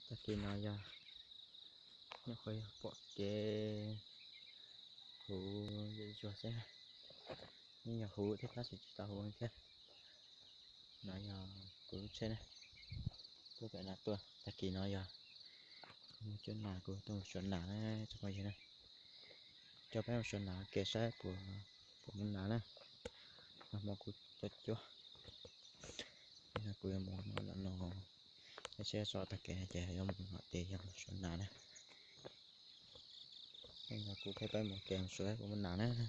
Tag kis no yog, nyob qhov yog pom kev huv zuag xwb, yeej yog huv thiab tab sis tsis tau huv thiab. No yog kuv lub tsheb na, tuaj pem no tuaj. Tag kis no yog kuv mus cuab nas, kuv tuaj mus suav nas na tsoom phooj ywg na. Coj peb mus suav nas ua ke saib puas, puas muaj nas na. Nag hmo kuv tuaj cuab, no kuv yuav mus no, saib tso tag kis ces yuav mus no ces yog mus suav nas na. Kuv thiab peb mus ua ke mus saib puas muaj nas na.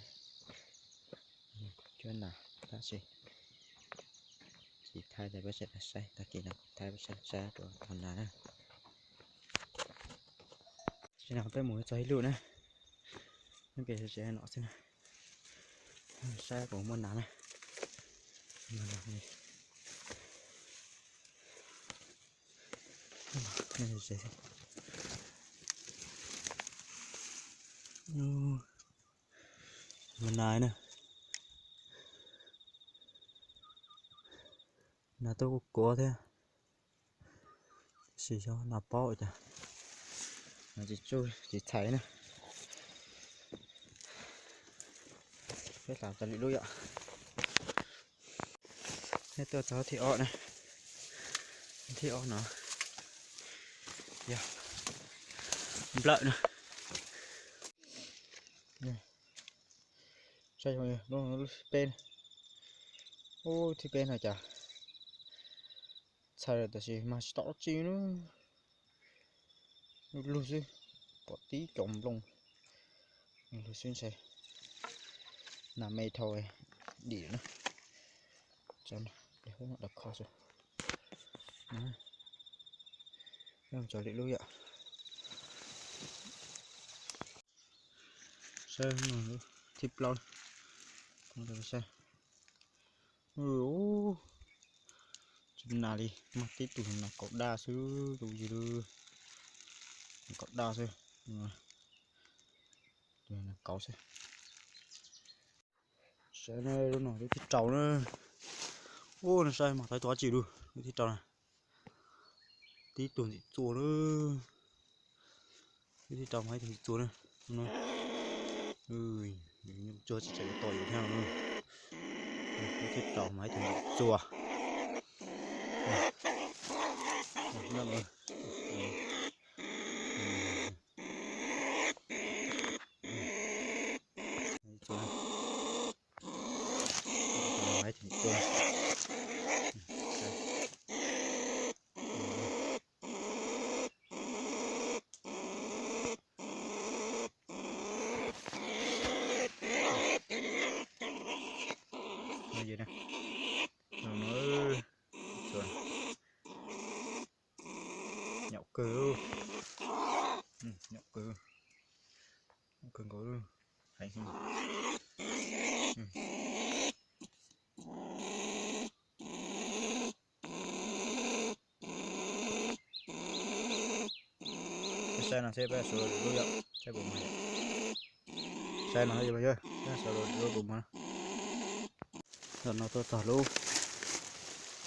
Cuab nas tab sis tsis thaij rau peb sawv daws saib, tag kis no kuv thaij peb sawv daws saib puas tau nas na. Tam sim no peb mus txog ib lub na, nyob pem tsev no xwb na, saib puas muaj nas na. Muaj nas na, nas tuaj kuj kuav thiab, tab sis xyov nas paub cas, nas tsis tsuj tsis txhais na. Peb lam txog lwm lub yom. Neb tuaj txog thib ob na, thib ob no yog nplawm na. Saib, lub thib peb, ub, thib peb no cas txhais lawm tab sis mas tsis tau dab tsi na. Lug lug xwb, pom tib co nplooj, lug lug xwb ntshe nas me dhau dim na. Cov no, cov no, cov lwm lub yom. Saib, thib plaub, saib. Tsis nas li, mas tib tug nas kaum daj xwb, tus yig, nas kaum daj xwb, nas kauv xwb. Saib lub no lub thib rau na. Ub, no saib mas tau ib tug dab tsi lub, lub thib rau na. Tib tug ntxim txua na. Lub thib rau mas ib tug ntxim txua na. Nyuj tsuag tsis tseem yuav tom yus thiab no. Lub thib rau mas ib tug ntxim txua. Nyaum kawg, nyaum kawg, nyaum kawg nkaus, heev. Saib no seb peb suav lub yom, saib puas mas. Saib no, peb suav lub puas mas. Tam no tuaj txog lub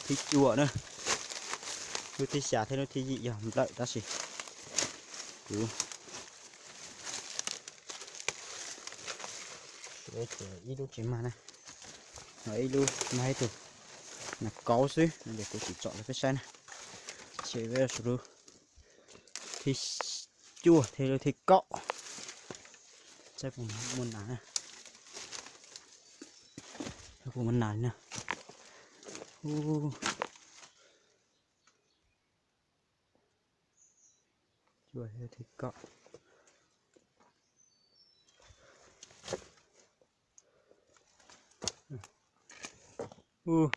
thib cuaj na, lub thib xya thiab lub thib yim yog nplawm tab sis kuv ib lub tsis mag na, ib lub mag ib tug nas kauv xwb no ces kuv tsis tsom rau peb saib na. Ces peb suav lub thib cuaj thiab lub thib kaum, saib puas muaj nas na. Puas muaj nas li na. Ub, cuaj thiab thib kaum. Ub,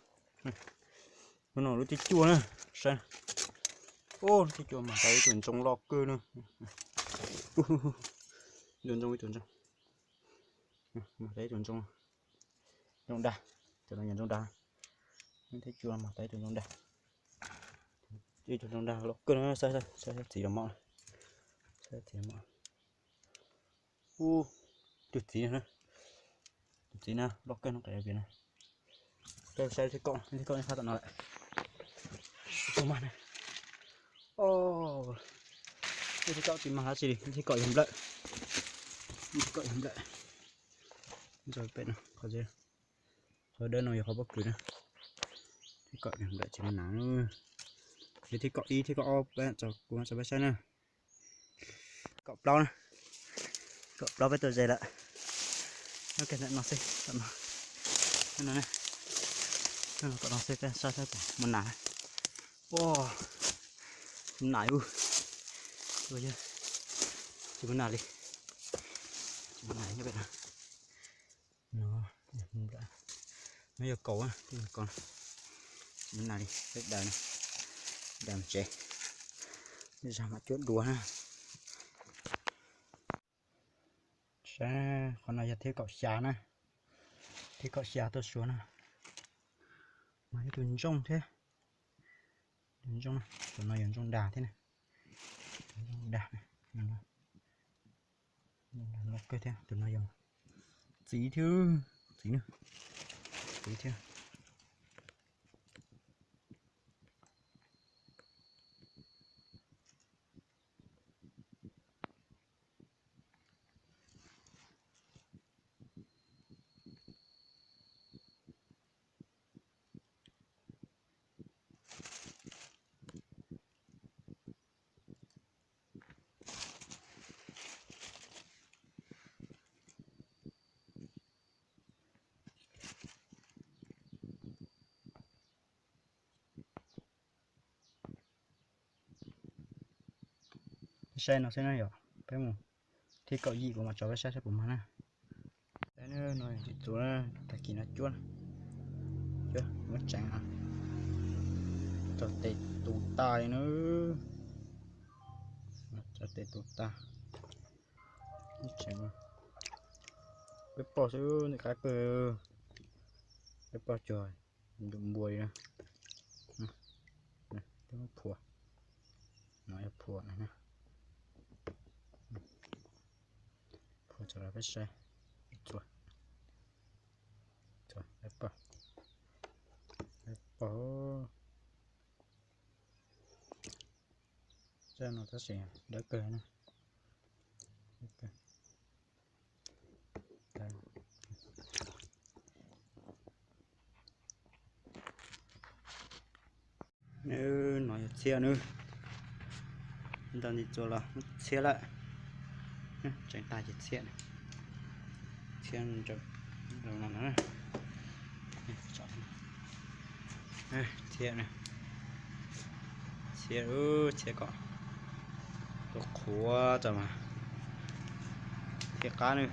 no lub thib cuaj na, saib. Ub, lub thib cuaj mas tau ib tug ntsoog loj kawg na. Ntsoog ntsoog ib tug ntsoog. Mas tau ib tug ntsoog, ntsoog dag, cov no yog ntsoog dag. Lub thib cuaj mas tau ib tug ntsoog dag. Ib tug ntsoog dag loj kawg na, saib, saib txiv los mom, saib txiv los mom. Ub, tus txiv no, tus txiv na loj kawg no, qe vias na. Saib thib kaum, thib kaum nyob phab tom no lawm. Tus mag na. Os, nej thiaj kom tsis mag dab tsi li, nej thiaj kom yog nplawm. Nej thiaj kom yog nplawm. Ntxuav pem no, qhov dawb no yog qhov pob kws na. Thiaj kom yog nplawm tsis mag nas. Yog thiaj kom ib thiaj kom ob, kuv tso peb saib na. Kom plaub na. Kom plaub peb tau ze lawm. Nyob kiag ntawm no xwb, tom no. Nyob no, nyob no tom no xwb peb saib saib puas muaj nas. Ua, tsis muaj nas ub. Ua yog tsis muaj nas li. Tsis muaj nas nyob pem no. No, no yog kaus, kaus. Tsis muaj nas li, peb daws na. Daws mus tsev. Zag mam cuab dua na. Saib, qhov no yog thib kaum xya na. Thib kaum xya tuaj suav na. Mas yog tus ntsooj thiab. Tus ntsooj, tus no yog ntsooj dag thiab na. Ntsooj dag, ntsooj dag loj kawg thiab. Tus no yog txiv thiab, txiv na, txiv thiab. Saib no xwb na yom, peb mus thib kaum yim kuv mam tso peb saib saib puas mag na. Saib no tsis txuas, tag kis no cuab, cuab muab tseev, tso tes tus tag li na. Tso tes tus tag. Peb poj xwb ntxim qab kawg, peb poj cuag ntum npua li na. Peb muab phua, no yog phua na, phua tso rau peb saib. Txuas, txuas, peb poj, peb poj. Zaj no tab sis dawb kawg na. No yog txhiab na. Ntau ntsis txuas los muab txhiab lawm. Tseev tag ces txhiab, txhiab no na. Txhiab, txhiab, txhiab kom tus qhuav tso mas thiaj qab na.